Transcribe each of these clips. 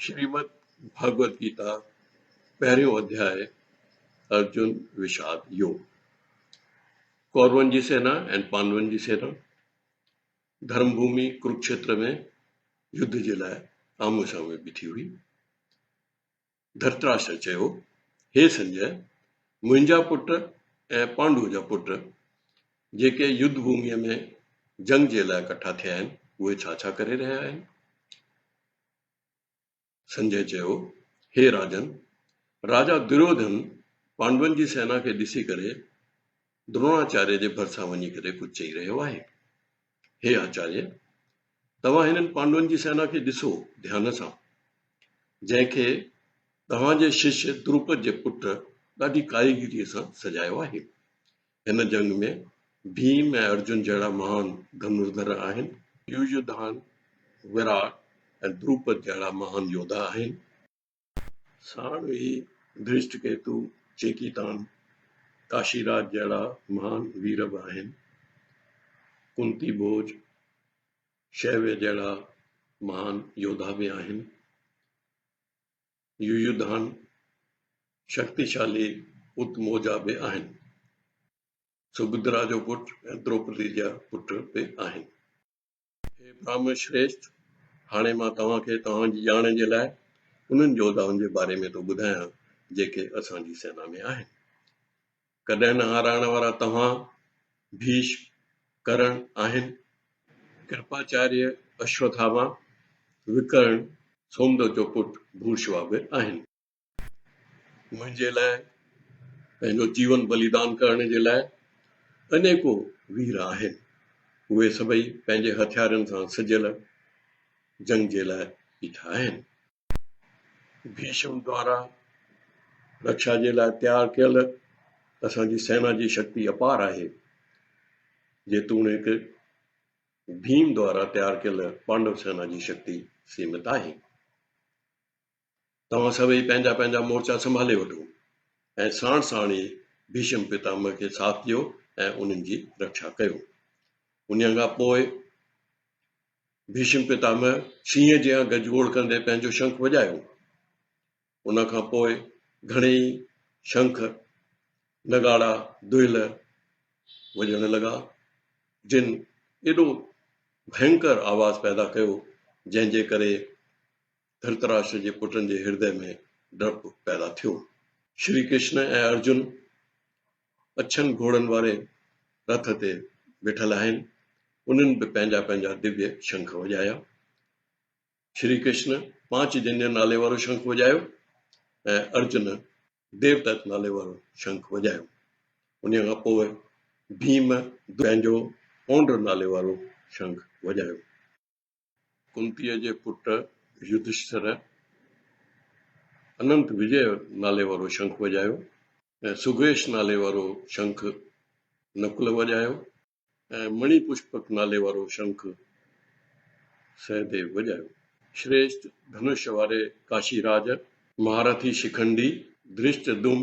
شريمد ڀاڳوت گيتا پهريون اڌياء ارجن وشاد يوگ، ڪورون جي سينا ۽ پانڊون جي سينا، ڌرم ڀومي ڪروڪشيتر ۾ يڌ جي لاء آمهون سامهون بيٺي هئي. ڌرتراشٽر چيو، هي سنجي! منهنجا پٽ ۽ پانڊو جا پٽ جيڪي يڌ ڀوميء ۾ جنگ جي لاء ڪٺا ٿيا آهن، اهي ڇا ڇا ڪري رهيا آهن؟ سنجي چيو، هي راجن! راجا دريوڌن پانڊون جي سينا کي ڏسي ڪري دروناچاريه جي ڀرسان وڃي ڪري ڪجهه چئي رهيو آهي. هي آچاريه! توهان هنن پانڊون جي سينا کي ڏسو ڌيان سان، جنهن کي توهان جي ششيه دروپد جي پٽ ڏاڍي ڪاريگريء سان سجايو آهي. هن جنگ ۾ ڀيم ۽ ارجن جهڙا مهان ڌنرڌر آهن. يويوڌان، وراٽ ۽ دروپد جهڙا مهان يوڌا آهن. ساڻ ئي ڌرشٽڪيتو، چيڪيتان، ڪاشيراج جهڙا مهان وير به آهن. ڪنتي ڀوج، شيويه جهڙا مهان يوڌا به آهن. يويوڌان، شڪتيشالي اتموجا به آهن. سڀدرا جو پٽ ۽ دروپدي جا پٽ به آهن. هي براهمڻ شريشٺ! هاڻي مان توهان کي توهان جي ڄاڻ جي لاء انهن يوڌائن جي باري ۾ ٿو ٻڌايان، جيڪي اسان جي سينا ۾ آهن. ڪڏهن نه هارائڻ وارا توهان، ڀيشم، ڪرڻ آهن. ڪرپاچاريه، اشوٿاما، وڪرڻ، سومدت جو پٽ ڀورشوا به آهن. منهنجي لاء پنهنجو جيون بليدان ڪرڻ جي لاء انيڪو وير آهن. اهي سڀئي پنهنجي هٿيارن سان سجيل جنگ جي لاء بيٺا آهن. ڀيشم دوارا رڪشا جي لاء تيار ڪيل اسان جي سينا جي شڪتي اپار آهي. جيتوڻيڪ ڀيم دوارا تيار ڪيل پانڊو سينا جي شڪتي سيمت آهي. توهان سڀئي پنهنجا پنهنجا مورچا سنڀالي وٺو ۽ ساڻ ساڻ ئي ڀيشم پتامهه کي ساٿ ڏيو ۽ انهن جي رڪشا ڪيو. انهيء کان پوء ڀيشم پتامهه شينهن جيان گجگوڙ ڪندي پنهنجو شنک وڄايو. ان کان پوء گهڻيئي شنک، نگاڙا، دهل وڄڻ لڳا، جن ايڏو ڀينڪر آواز پيدا ڪيو، جنهن جي ڪري ڌرتراشٽر جي پٽن جي هردي ۾ ڊپ پيدا ٿيو. شري ڪرشن ۽ ارجن اڇن گهوڙن واري رٿ تي ويٺل آهن. انهن به پنهنجا پنهنجا دويه شنک وڄايا. شري ڪرشن پانچ جنيه نالي وارو شنک وڄايو ۽ ارجن ديودت نالي وارو شنک وڄايو. انهيء کان پوء ڀيم پنهنجو پونڊر نالي وارو شنک وڄايو. ڪنتيء جي پٽ يڌشٺر اننت وجي نالي وارو شنک وڄايو ۽ سگهيش نالي وارو شنک نڪل وڄايو ۽ مڻي پشپڪ نالي وارو شنک سهديو وڄايو. شريشٺ ڌنش واري ڪاشي راج، مهارٿي شکنڊي، ڌرشٽدم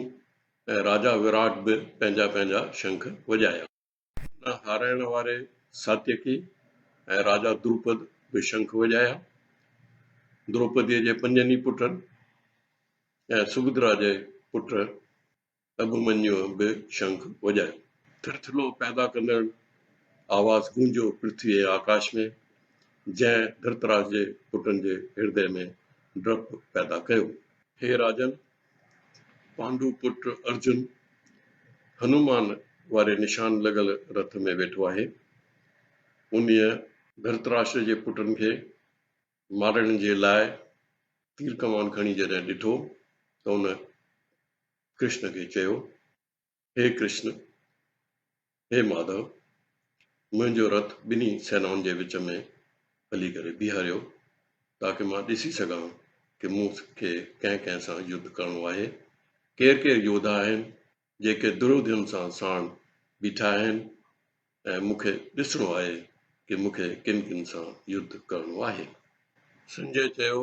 ۽ راجا وراٽ به پنهنجا پنهنجا شنک وڄايا. نه هارائڻ واري ساتيڪي ۽ راجا دروپد به شنک وڄايا. دروپديء جي پنجن ئي پٽن ۽ سڀدرا جي پٽ اڀمنيوء به شنک وڄايو. ٿرٿلو پيدا ڪندڙ آواز گونجيو پرٿوي ۽ آڪاش ۾، جنهن ڌرتراش جي پٽن جي هردي ۾ ڊپ پيدا ڪيو. هي راجن! پانڊو پٽ ارجن هنومان واري نشان لڳل رٿ ۾ ويٺو آهي. انهيء ڌرتراشٽر جي پٽن کي مارڻ جي لاء تير ڪمان کڻي جڏهن ڏٺو ته ان ڪرشن کي چيو، هي ڪرشن! هي ماڌو! منهنجو رٿ ٻنهي سينائن جي وچ ۾ هلي ڪري بيهاريو، تاڪه مان ڏسي سگهان ڪه مون کي ڪنهن ڪنهن سان يڌ ڪرڻو آهي، ڪير ڪير يوڌا آهن، جيڪي دريوڌن سان ساڻ بيٺا آهن ۽ مون کي ڏسڻو آهي ڪه مون کي ڪن ڪن سان يڌ ڪرڻو آهي. سنجي چيو،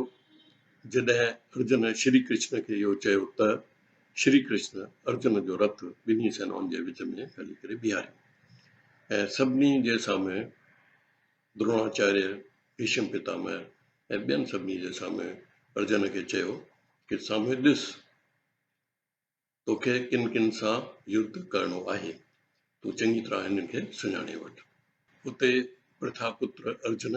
جڏهن ارجن شري ڪرشن کي اهو چيو ته شري ڪرشن ارجن جو رٿ ٻنهي سينائن جي وچ ۾ هلي ڪري بيهاريو ۽ سڀني جي سامهون دروناچاريه، ڀيشم پتامهه ۽ ٻين سڀني جي سامهون ارجن کي چيو ڪي سامهون ڏس، توکي ڪن ڪن سان يڌ ڪرڻو آهي، تون چڱي طرح هنن کي سڃاڻي وٺ. اتي پرٿا پتر ارجن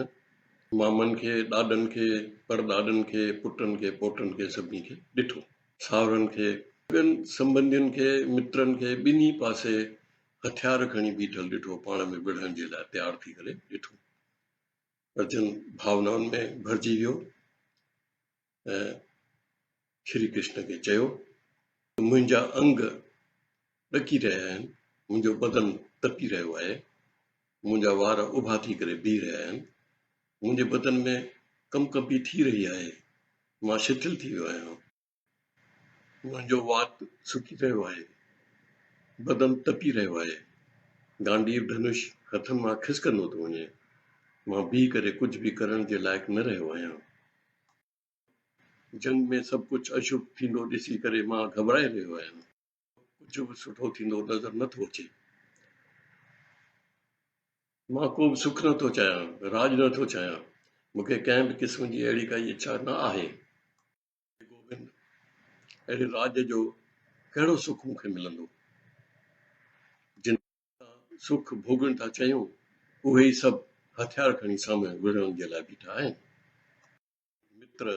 مامن کي، ڏاڏن کي، پڙڏاڏن کي، پٽن کي، پوٽن کي سڀني کي ڏٺو. ساهرن کي، ٻين سنٻنڌين کي، مترن کي ٻنهي پاسي هٿيار کڻي بيٺل ڏٺو، پاڻ ۾ وڙهڻ جي لاء تيار ٿي ڪري ڏٺو. ارجن ڀاونائن ۾ ڀرجي ويو ۽ شري ڪرشن کي چيو ته منهنجا انگ ڏڪي رهيا آهن، منهنجو بدن تپي رهيو آهي، منهنجا وار اڀا ٿي ڪري بيهي رهيا آهن، منهنجي بدن ۾ ڪمڪمپي ٿي رهي آهي، مان شٿل ٿي ويو آهيان. منهنجو وات سڪي رهيو آهي، بدن تپي رهيو آهي، گانڊيو ڌنش هٿن مان کسڪندو ٿو وڃي، مان بيهي ڪري ڪجهه به ڪرڻ جي لائق نه رهيو آهيان. جنگ ۾ سڀ ڪجهه اشڀ ٿيندو ڏسي ڪري مان گهٻرائي رهيو آهيان. ڪجهه به سٺو ٿيندو نظر نه ٿو اچي. مان ڪو به سک نه ٿو چاهيان، راڄ نه ٿو چاهيان، مون کي ڪنهن به قسم جي اهڙي ڪائي اڇا نه آهي. گوبند، اهڙي راڄ جو ڪهڙو سک مون کي ملندو؟ جن سان سک ڀوڳڻ ٿا چاهيون، اهي ئي سڀ هٿيار کڻي سامهون وڙهڻ جي لاء بيٺا آهن. متر،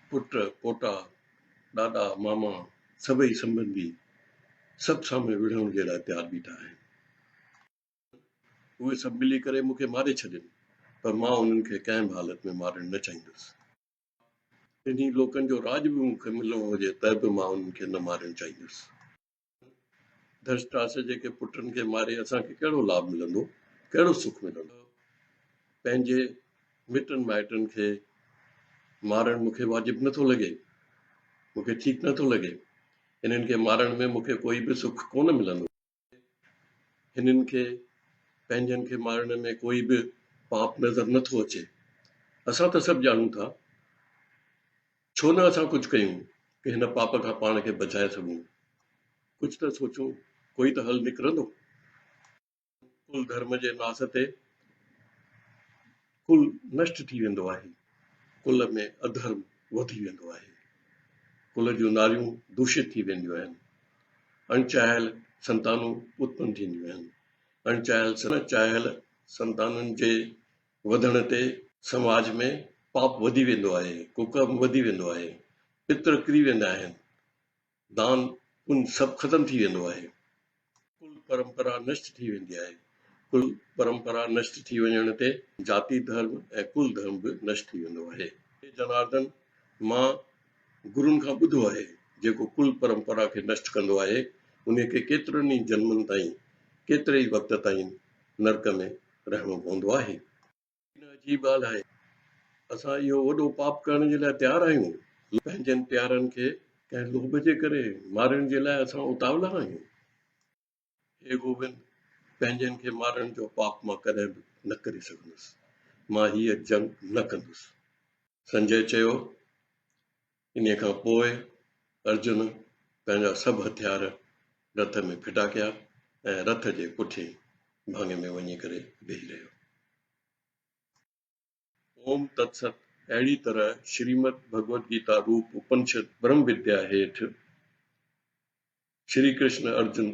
پٽ، پوٽا، ڏاڏا، ماما، سڀئي سنٻنڌي سڀ سامهون وڙهڻ جي لاء تيار بيٺا آهن. اهي سڀ ملي ڪري مون کي ماري ڇڏين، پر مان انهن کي ڪنهن به حالت ۾ مارڻ نه چاهيندس. ٽنهي لوڪن جو راڄ به مون کي ملڻو هجي ته به مان انهن کي نه مارڻ چاهيندس. ڌرشٽراشٽر جيڪي پٽن کي ماري اسان کي ڪهڙو لاڀ ملندو، ڪهڙو سک ملندو؟ پنهنجي مٽن مائٽن کي مارڻ مون کي واجب نٿو لڳي، مون کي ٺيڪ نٿو لڳي. انهن کي مارڻ ۾ مون کي ڪوئي به سک ڪونه ملندو. هنن کي پنهنجن کي مارڻ ۾ ڪوئي به پاپ نظر نه ٿو اچي. اسان ته سڀ ڄاڻون ٿا. ڇو نه اسان ڪجهه ڪيون ڪه هن پاپ کان پاڻ کي بچائي سگهون. ڪجهه ته سوچون، ڪوئي ته حل نڪرندو. ڪل ڌرم جي ناس تي ڪل نشٽ ٿي ويندو آهي. ڪل ۾ اڌرم وڌي ويندو آهي. ڪل جون ناريون دوشت ٿي وينديون آهن. اڻچاهيل سنتانون اتپن ٿينديون آهن. اڻچاهيل سنتانن جي وڌڻ تي سماج ۾ پاپ وڌي ويندو آهي، ڪڪرم وڌي ويندو آهي، پتر ڪري ويندا آهن، دان پڃ سڀ ختم ٿي ويندو آهي. ڪل پرمپرا نشٽ ٿي ويندي آهي. ڪل پرمپرا نشٽ ٿي وڃڻ تي جاتي ڌرم ۽ ڪل ڌرم به نشٽ ٿي ويندو آهي. هي جناردن مان گرن کان ٻڌو آهي، جيڪو ڪل پرمپرا کي نشٽ ڪندو آهي، انهي کي ڪيترن ئي جنمن تائين، ڪيتري ئي وقت تائين نرڪ ۾ رهڻو پوندو آهي. نه عجيب ڳالهه آهي. اسان اهو وڏو پاپ ڪرڻ جي لاء تيار آهيون. پنهنجن پيارن کي ڪنهن لوڀ جي ڪري مارڻ جي لاء اسان اتاولا آهيون. هي گوبند! پنهنجن کي مارڻ جو پاپ مان ڪڏهن به نه ڪري سگهندس. مان هيء جنگ نه ڪندس. سنجي چيو. انهيء کان پوء ارجن پنهنجا سڀ هٿيار رٿ ۾ ڦٽا ڪيا ۽ رٿ جي پٺئين ڀاڱي ۾ وڃي ڪري ويهي رهيو. اوم تت ست اهڙي طرح شريمد ڀڳوت گيتا روپ اپنشد برهم وديا هيٺ شري ڪرشن ارجن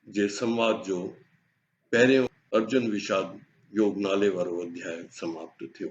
جي سنواد جو پهريون ارجن وشاد يوگ نالي وارو اڌياء سماپت ٿيو.